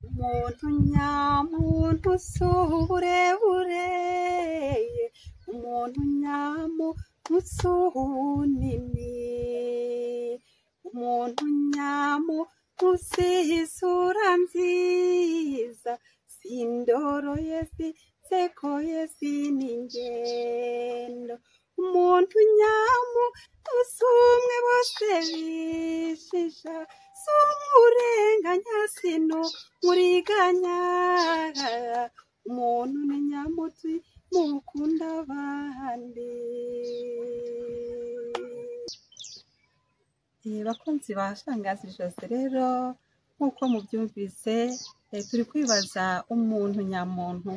Umuntu nyamuntu si uburebure, umuntu nyamuntu si ubunini, umuntu nyamuntu si isura nziza, si indoro ye, si inseko ye, si n'ingendo. Umuntu nyamuntu si umwe bose bishisha, si umurenganya, si n'umuriganya. Umuntu ni nyamuti mukunda abandi. Bakunzi ba Shangazi Jose rero, nk'uko mubyumvise, turi kwibaza umuntu nyamuntu,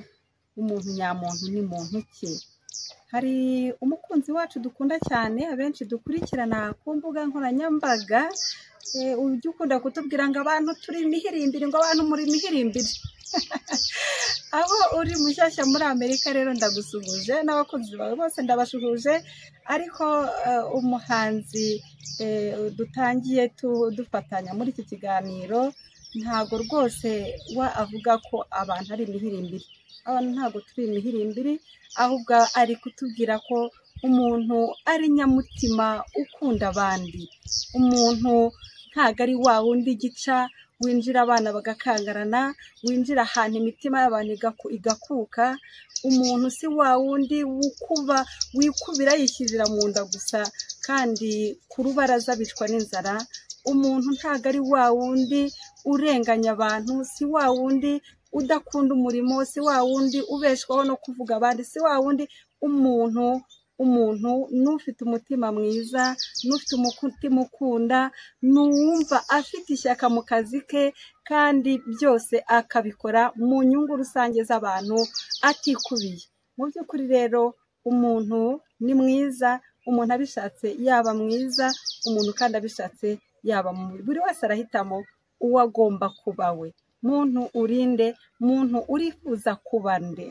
umuntu nyamuntu ni muntu ki? Hari umukunzi wacu dukunda cyane, abenshi dukurikirana ku mbuga nkoranyambaga, ujya ukunda kutubwira ngo abantu turi imihirimbiri, ngo abantu muri imihirimbiri. Aho uri mushyashya muri Amerika rero ndagusuhuje, n'abakunzi bawe bose ndabashuhuje, ariko umuhanzi dutangiye dufatanya muri iki kiganiro, ntabwo rwose we avuga ko abantu ari imihirimbiri. Abantu ntabwo turi imihirimbiri, ahubwo ari kutubwira ko umuntu ari nyamutima ukunda abandi. Umuntu ntabwo ari wa wundi gica, winjira abana bagakangarana, winjira ahantu imitima y'abantu igakuka. Umuntu si wa wundi wikubira yishyirira mu nda gusa, kandi ku rubaraza bicwa n'inzara. Umuntu ntabwo ari wa wundi urenganya abantu, si wa wundi udakunda umurimo, si wa wundi ubeshwaho no kuvuga abandi, si wa wundi. Umuntu n'ufite umutima mwiza, n'ufite umutima ukunda, n'uwumva afite ishyaka mu kazi ke, kandi byose akabikora mu nyungu rusange z'abantu atikubiye. Mu by'ukuri rero umuntu ni mwiza, umuntu abishatse yaba mwiza, umuntu kandi abishatse yaba mubi. Buri wese arahitamo uwo agomba kuba we. Muntu urinde, muntu urifuza kuba nde?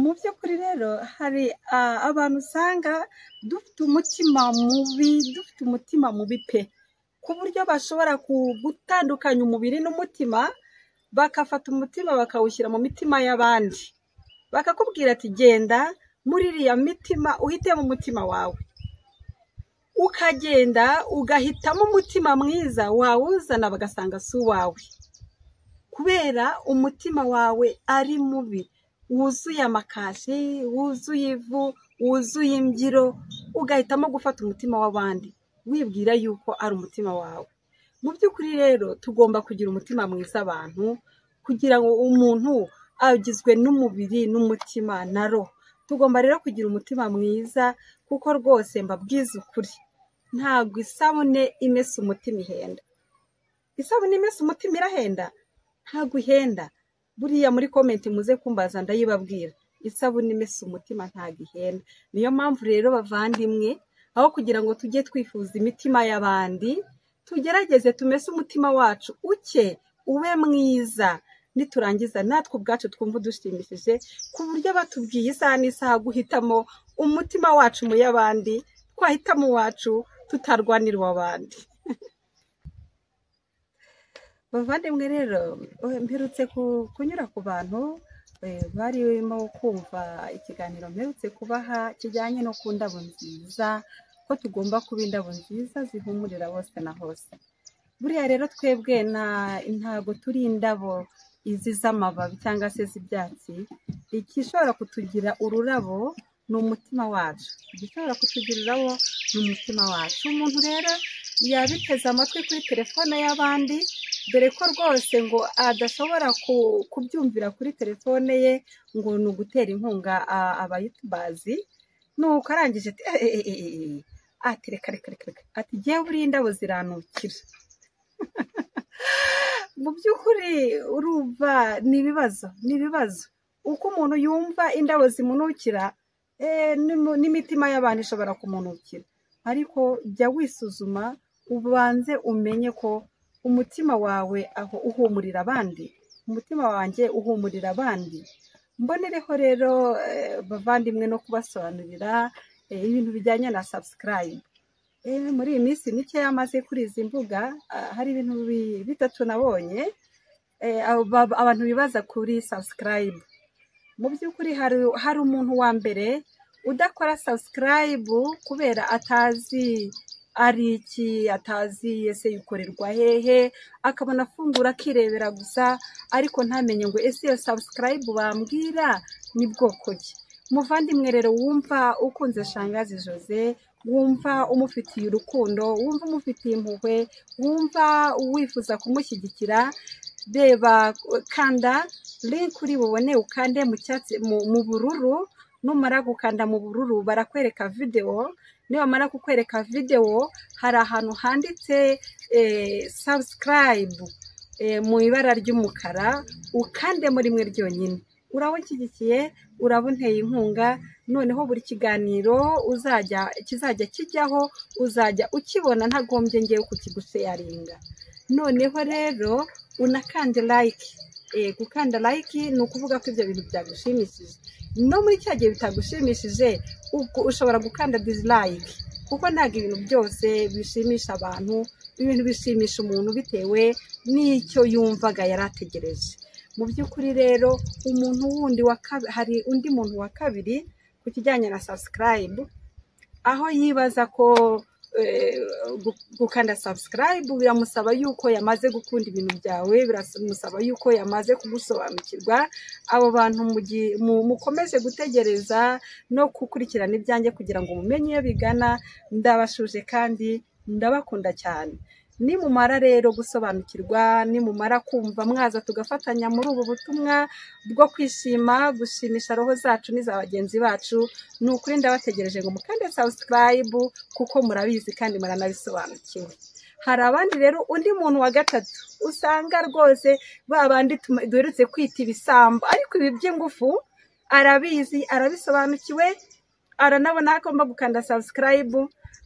Mu by'ukuri rero hari abantu usanga dufite umutima mubi, dufite umutima mubi pe, ku buryo bashobora gutandukanya umubiri n'umutima, bakafata umutima bakawushyira mu mitima y'abandi, bakakubwira ati genda muri iriya mitima uhitemo umutima wawe, ukagenda ugahitamo umutima mwiza, wawuzana bagasanga si uwawe, kubera umutima wawe ari mubi, wuzuye amakashi, wuzuye ivu, wuzuye imbyiro, ugahitamo gufata umutima w'abandi wibwira yuko ari umutima wawe. Mu by'ukuri rero tugomba kugira umutima mwiza abantu, kugira ngo umuntu agizwe n'umubiri n'umutima na roho. Tugomba rero kugira umutima mwiza, kuko rwose mbabwiza ukuri, ntabwo isabune imesa umutima ihenda. Isabune imesa umutima irahenda? Ntabwo ihenda. Buriya muri komenti muze kumbaza ndayibabwira. Isabune imesa umutima ntabwo ihenda. Niyo mpamvu rero bavandimwe, aho kugira ngo tujye twifuza imitima y'abandi, tugerageze tumese umutima wacu uke, ube mwiza. Niturangiza natwe ubwacu twumva udushimishije, ku buryo batubwiye isaha n'isaha guhitamo umutima wacu mu y'abandi, twahitamo uwacu tutarwanira uw'abandi. Bavandimwe rero, mperutse kunyura ku bantu barimo kumva ikiganiro mperutse kubaha kijyanye no ku ndabo nziza, ko tugomba kuba indabo nziza zihumurira hose na hose. Buriya rero twebwe ntabwo turi indabo izi z'amababi cyangwa se z'ibyatsi. Igishobora kutugira ururabo ni umutima wacu, igishobora kutugira ururabo ni umutima wacu. Umuntu rero yabiteze amatwi kuri telefone y'abandi, dore ko rwose ngo adashobora kubyumvira kuri telefone ye, ngo ni ugutera inkunga abayutubazi. Nuko arangije ati ati reka reka reka reka, ati jyewe buriya indabo ziranukira. Mu by'ukuri urumva ni ibibazo, ni ibibazo. Uko umuntu yumva indabo zimunukira, n'imitima y'abantu ishobora kumunukira. Ariko jya wisuzuma, ubanze umenye ko umutima wawe aho uhumurira abandi, umutima wanjye uhumurira abandi. Mbonereho rero bavandimwe no kubasobanurira ibintu bijyanye na subscribe. Muri iyi minsi mike yamaze kuri izi mbuga, hari ibintu bitatu nabonye. Abantu bibaza kuri subscribe, mu by'ukuri hari umuntu wa mbere udakora subscribe kubera atazi ari iki, atazi ese ikorerwa hehe, akabona afungura akirebera gusa, ariko ntamenye ngo ese iyo subscribe bambwira ni bwoko ki. Muvandimwe rero wumva ukunze Shangazi Jose, wumva umufitiye urukundo, wumva umufitiye impuhwe, wumva wifuza kumushyigikira, reba kanda link uri bubone, ukande mu cyatsi mu bururu. Numara gukanda mu bururu barakwereka video. Nibamara kukwereka video hari ahantu handitse subscribe mu ibara ry'umukara, ukandemo rimwe ryonyine. Uraba unshyigikiye, uraba unteye inkunga, noneho buri kiganiro kizajya kijyaho uzajya ukibona ntagombye ngewe kukigusharinga. Noneho rero unakande like. Gukanda like ni ukuvuga ko ibyo bintu byagushimishije. No muri cya gihe bitagushimishije ushobora gukanda dislike, kuko ntabwo ibintu byose bishimisha abantu. Ibintu bishimisha umuntu bitewe n'icyo yumvaga yari ategereje. Mu by'ukuri rero umuntu wundi hari undi muntu wa kabiri ku kijyanye na subscribe, aho yibaza ko gukanda subscribe biramusaba yuko yamaze gukunda ibintu byawe, biramusaba yuko yamaze kugusobanukirwa. Abo bantu mukomeze gutegereza no gukurikirana ibyanjye kugira ngo mumenye iyo bigana. Ndabashuje kandi ndabakunda cyane. Nimumara rero gusobanukirwa, nimumara kumva, mwaza tugafatanya muri ubu butumwa bwo kwishima, gushimisha roho zacu n'iza bagenzi bacu. Ni ukuri ndabategereje ngo mukande subscribe, kuko murabizi kandi muranabisobanukiwe. Hari abandi rero, undi muntu wa gatatu usanga rwose ba bandi duherutse kwita ibisambo, ariko ibi by'ingufu arabizi, arabisobanukiwe, aranabona ko agomba gukanda subscribe,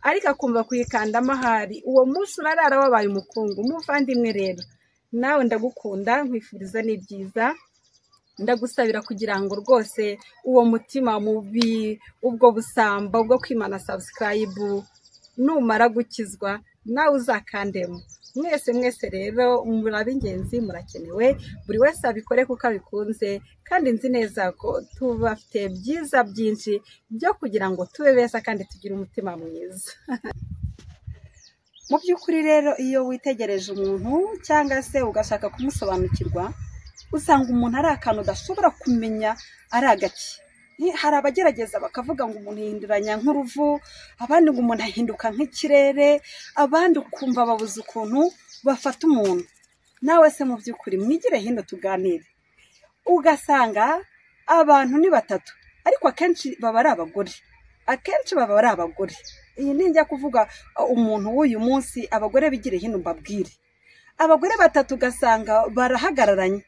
ariko akumva kuyikandamo ahari. Uwo munsi urarara wabaye umukungu. Umuvandimwe rero nawe ndagukunda, nkwifuriza n'ibyiza, ndagusabira kugira ngo rwose uwo mutima mubi, ubwo busambo bwo kwimana subscribe, numara gukizwa nawe uzakandemo. Mwese mwese rero muri ab'ingenzi, murakenewe, buri wese abikore kuko abikunze, kandi nzi neza ko tubafite byiza byinshi byo kugira ngo tube beza kandi tugire umutima mwiza. Mu by'ukuri rero iyo witegereje umuntu cyangwa se ugashaka kumusobanukirwa, usanga umuntu ari akantu udashobora kumenya ari agaki. Hari abagerageza bakavuga ngo umuntu yihinduranya nk'uruvu, abandi ngo umuntu ahinduka nk'ikirere, abandi ukumva babuze ukuntu bafata umuntu. Nawe se mu by'ukuri mwigire hino tuganire. Ugasanga abantu ni batatu, ariko akenshi baba ari abagore. Akenshi baba ari abagore. Iyi ninjya kuvuga umuntu w'uyu munsi, abagore bigire hino mbabwire. Abagore batatu ugasanga barahagararanye,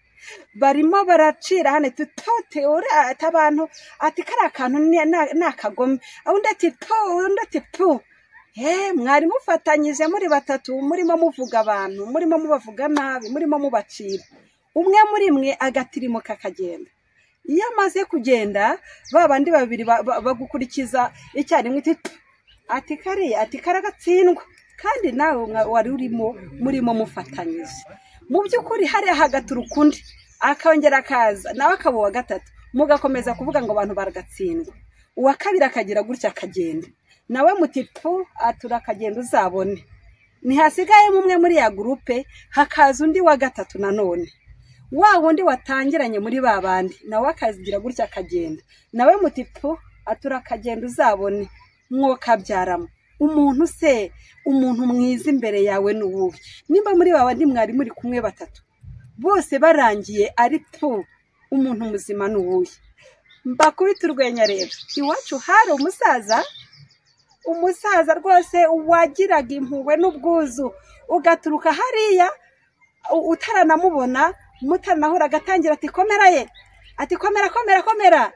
barimo baracira hano tutote abantu ati kariya kantu ni akagome, undi ati pu, undi ati pu. Mwari mufatanyije muri batatu, murimo muvuga abantu, murimo mubavuga nabi, murimo mubacira. Umwe muri mwe agatirimuka akagenda. Iyo amaze kugenda, ba bandi babiri bagukurikiza icyarimwe, ati kariya, ati karagatsindwa, kandi nawe wari urimo murimo mufatanyije. Mu by'ukuri hariya hagaturuka undi akongera akaza nawe akaba uwa gatatu, mugakomeza kuvuga ngo abantu baragatsindwa. Uwa kabiri akagira gutya akagenda, nawe muti pu, aturakagenda uzabone. Ntihasigayemo umwe muri ya gurupe, hakaza undi wa gatatu nanone, wa wundi watangiranye muri ba bandi, nawe akagira gutya akagenda, nawe muti pu, aturakagenda uzabone. Mwokabyaramo. Umuntu se, umuntu mwiza imbere yawe ni uwuhe? Nimba muri ba bandi mwari muri kumwe batatu bose barangiye ari pu, umuntu muzima ni uwuhe? Mbakubita urwenya rero. Iwacu hari umusaza, umusaza rwose wagiraga impuhwe n'ubwuzu, ugaturuka hariya utaranamubona, mutaranahura, agatangira ati komera ye, ati komera komera komera,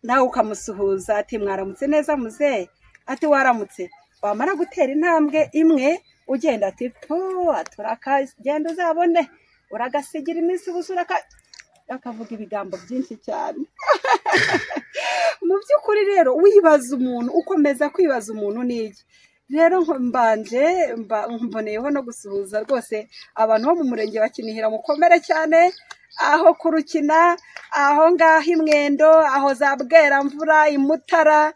nawe ukamusuhuza ati mwaramutse neza muzehe, ati waramutse. Wamara gutera intambwe imwe ugenda ati pu, aturakagenda uzabone, uragasigira iminsi ubusa, akavuga ibigambo byinshi cyane. Mu by'ukuri rero wibaza umuntu, ukomeza kwibaza umuntu n'iki. Rero mbanje mboneyeho no gusuhuza rwose abantu bo mu murenge wa Kinihira, mukomere cyane, aho kurukina, aho ngaho Imwendo, aho za Bweramvura, Imutara,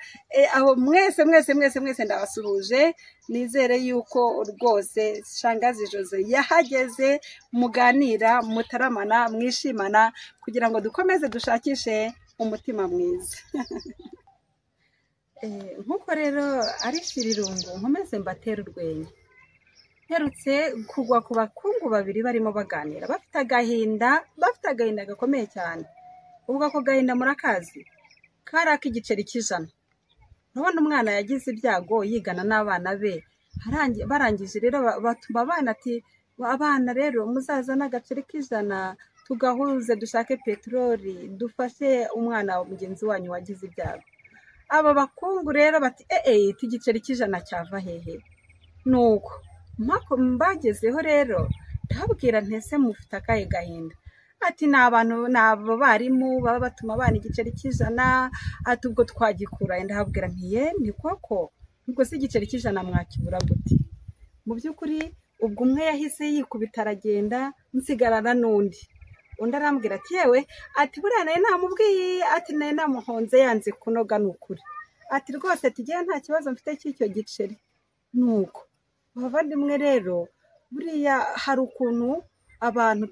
aho mwese mwese mwese mwese ndabasuhuje. Nizere yuko rwose Shangazi Jose yahageze, muganira, mutaramana, mwishimana, kugira ngo dukomeze dushakishe umutima mwiza. Nk'uko rero ari Shirirungu, nkomeze mbatera urwenya. Mperutse kugwa ku bakungu babiri barimo baganira, bafite agahinda, bafite agahinda gakomeye cyane. Ubwo ako gahinda murakazi, kari ak'igiceri cy'ijana. Urabona umwana yagize ibyago yigana n'abana be, barangije rero batuma abana ati abana rero muzazane agaceri k'ijana tugahuze dushake peteroli dufashe umwana wa mugenzi wanyu wagize ibyago. Aba bakungu rero bati igiceri cy'ijana cyava hehe? Nuko mbagezeho rero ndababwira ntese mufite akahe gahinda? Ati ni abantu, ni abo barimu baba batuma abana igiceri cy'ijana, ati ubwo twagikura. Ndahabwira nti ye ni koko, ubwo si igiceri cy'ijana mwakibura gute? Mu by'ukuri ubwo umwe yahise yikubita aragenda, nsigarana n'undi. Undi arambwira ati yewe, ati buriya nawe namubwiye, ati nawe namuhonze yanze kunoga ni ukuri, ati rwose tugiye nta kibazo mfite cy'icyo giceri. Nuko bavandimwe rero, buriya hari ukuntu abantu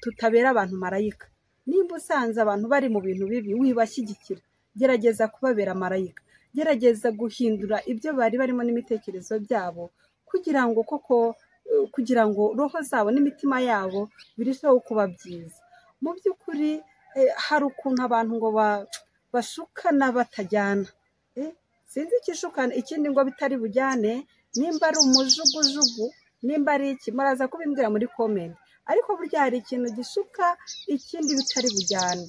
tutabera abantu marayika. Nimba usanze abantu bari mu bintu bibi, wibashyigikira, gerageza kubabera marayika, gerageza guhindura ibyo bari barimo n'imitekerezo byabo, kugira ngo koko, kugira ngo roho zabo n'imitima yabo birusheho kuba byiza. Mu by'ukuri hari ukuntu abantu ngo bashukana batajyana, sinzi ikishukana ikindi ngo bitari bujyane, nimba ari umujugujugu, nimba ari iki, muraza kubimbwira muri comment. Ariko burya hari ikintu gishuka ikindi bitari bujyane,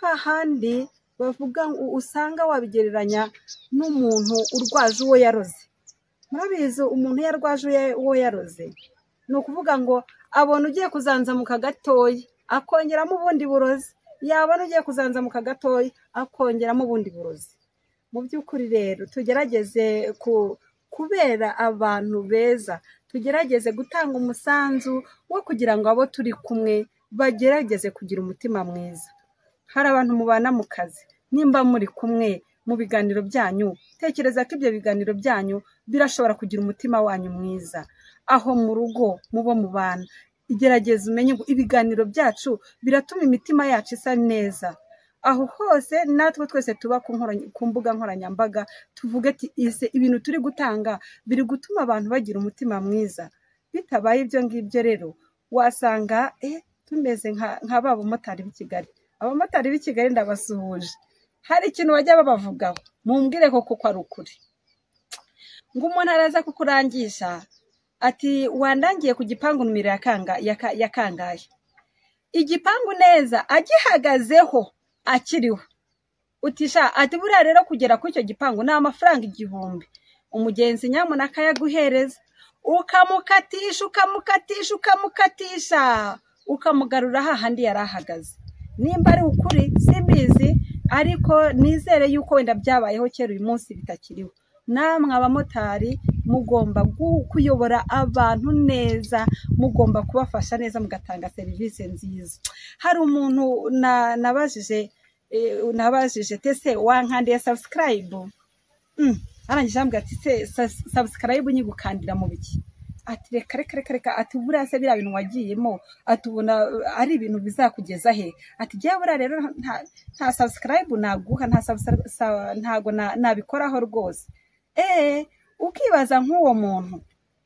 hahandi bavuga usanga wabigereranya n'umuntu urwaje uwo yaroze. Murabizi umuntu yarwaje uwo yaroze, ni ukuvuga ngo abona ugiye kuzanzamuka gatoya akongeramo ubundi burozi, yabona ugiye kuzanzamuka gatoya akongeramo ubundi burozi. Mu by'ukuri rero tugerageze kubera abantu beza, tugerageze gutanga umusanzu wo kugira ngo abo turi kumwe bagerageze kugira umutima mwiza. Hari abantu mubana mu kazi, nimba muri kumwe mu biganiro byanyu, tekereza ko ibyo biganiro byanyu birashobora kugira umutima wanyu mwiza. Aho mu rugo mubo mubana, igerageze umenye ngo ibiganiro byacu biratuma imitima yacu isa neza. Aho hose natwe twese tuba ku mbuga nkoranyambaga, tuvuge ati ese ibintu turi gutanga biri gutuma abantu bagira umutima mwiza. Bitabaye ibyo ngibyo rero wasanga tumeze nka ba bamotari b'i Kigali. Abamotari b'i Kigali ndabasuhuje, hari ikintu bajya babavugaho, mumbwire koko ko ari ukuri. Ngo umuntu araza kukurangisha ati wandangiye ku gipangu numero ya kangahe, igipangu neza agihagazeho akiriho, utisha ati buriya rero kugera kuri icyo gipangu ni amafaranga 1000, umugenzi nyamuneka yaguhereza, ukamukatisha ukamukatisha ukamukatisha ukamugarura hahandi yari ahagaze. Nimba ari ukuri simbizi, ariko nizere yuko wenda byabayeho kera, uyu munsi bitakiriho. Namwe abamotari mugomba kuyobora abantu neza, mugomba kubafasha neza, mugatanga serivisi nziza. Hari umuntu nabajije tese wankandiye subscribe, arangije ambwira ati se subscribe nyigukandira mu biki? Ati reka reka reka reka, ati buriya se biriya bintu wagiyemo, ati ubona ari ibintu bizakugeza he? Ati jyewe buriya rero nta subscribe naguha, ntago nabikoraho rwose. Ukibaza nk'uwo muntu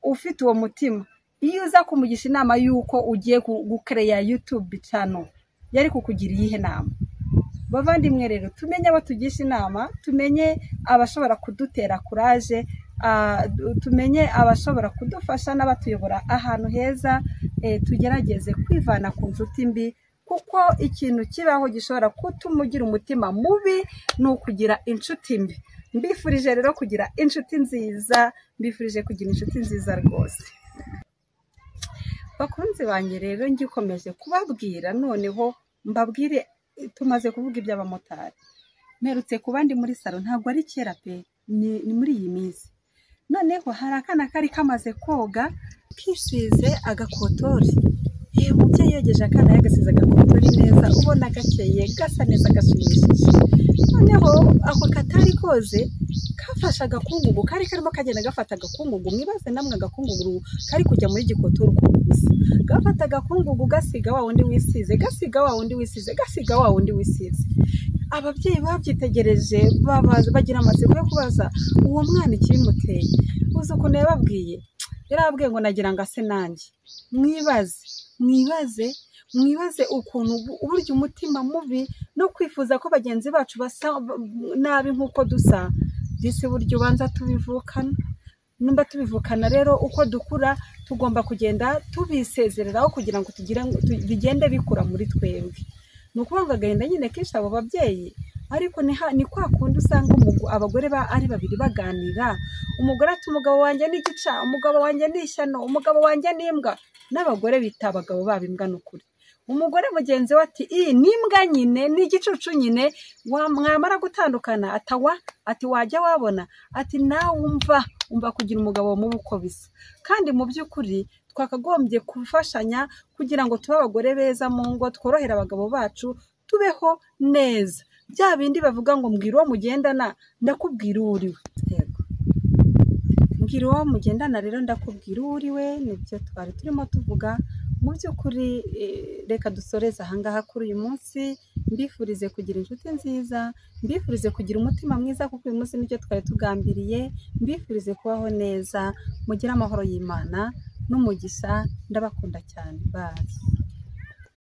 ufite uwo mutima, iyo uza kumugisha inama y'uko ugiye gukereya YouTube channel, yari kukugira iyihe nama? Bavandimwe rero tumenye abo tugisha inama, tumenye abashobora kudutera courage, tumenye abashobora kudufasha n'abatuyobora ahantu heza. Tugerageze kwivana ku nshuti mbi, kuko ikintu kibaho gishobora gutuma ugira umutima mubi ni ukugira inshuti mbi. Mbifurije rero kugira inshuti nziza, mbifurije kugira inshuti nziza rwose. Bakunzi banjye rero ngikomeje kubabwira, noneho mbabwire, tumaze kuvuga iby'abamotari. Mperutse kuba ndi muri salo, ntabwo ari kera pe, ni muri iyi minsi. Noneho hari akana kari kamaze koga kisize agakotori. Umubyeyi yogeje akana yagasize agakotori neza, ubona gakeye, gasa neza, gashimishije. Noneho ako katari koze kafashe agakungugu, kari karimo kagenda gafata agakungugu. Mwibaze namwe agakungugu kari kujya muri gikotori ukuntu gusa. Gafata agakungugu gasiga wa wundi wisize, gasiga wa wundi wisize, gasiga wa wundi wisize. Ababyeyi babyitegereje bagira amatsiko yo kubaza uwo mwana ikibimuteye. Uzi ukuntu yababwiye? Yarababwiye ngo nagira ngo ase nanjye. Mwibaze, mwibaze, mwibaze ukuntu uburyo umutima mubi no kwifuza ko bagenzi bacu basa nabi nk'uko dusa, disi buryo ubanza tubivukana. Nimba tubivukana rero, uko dukura tugomba kugenda tubisezereraho kugira ngo bigende bikura muri twebwe. Ni ukuvuga ngo agahinda nyine kenshi abo babyeyi, ariko ni kwa kundi usanga abagore ari babiri baganira, umugore ati umugabo wanjye ni igica, umugabo wanjye ni ishyano, umugabo wanjye ni imbwa. N'abagore bita abagabo babo imbwa ni ukuri. Umugore mugenzi we ati iyi ni imbwa nyine, ni igicucu nyine. Mwamara gutandukana atawa ati wajya wabona, ati nawe umva kugira umugabo mubi uko bisa. Kandi mu by'ukuri twakagombye gufashanya kugira ngo tube abagore beza mu ngo, tworohere abagabo bacu, tubeho neza. Bya bindi bavuga ngo mbwira uwo mugendana ndakubwira uwo uriwe. Yego, mbwira uwo mugendana rero ndakubwira uwo uriwe, nibyo twari turimo tuvuga. Mu by'ukuri reka dusoreze ahangaha kuri uyu munsi. Mbifurize kugira inshuti nziza, mbifurize kugira umutima mwiza, kuko uyu munsi nicyo twari tugambiriye. Mbifurize kubaho neza, mugire amahoro y'Imana n'umugisha. Ndabakunda cyane, bazi.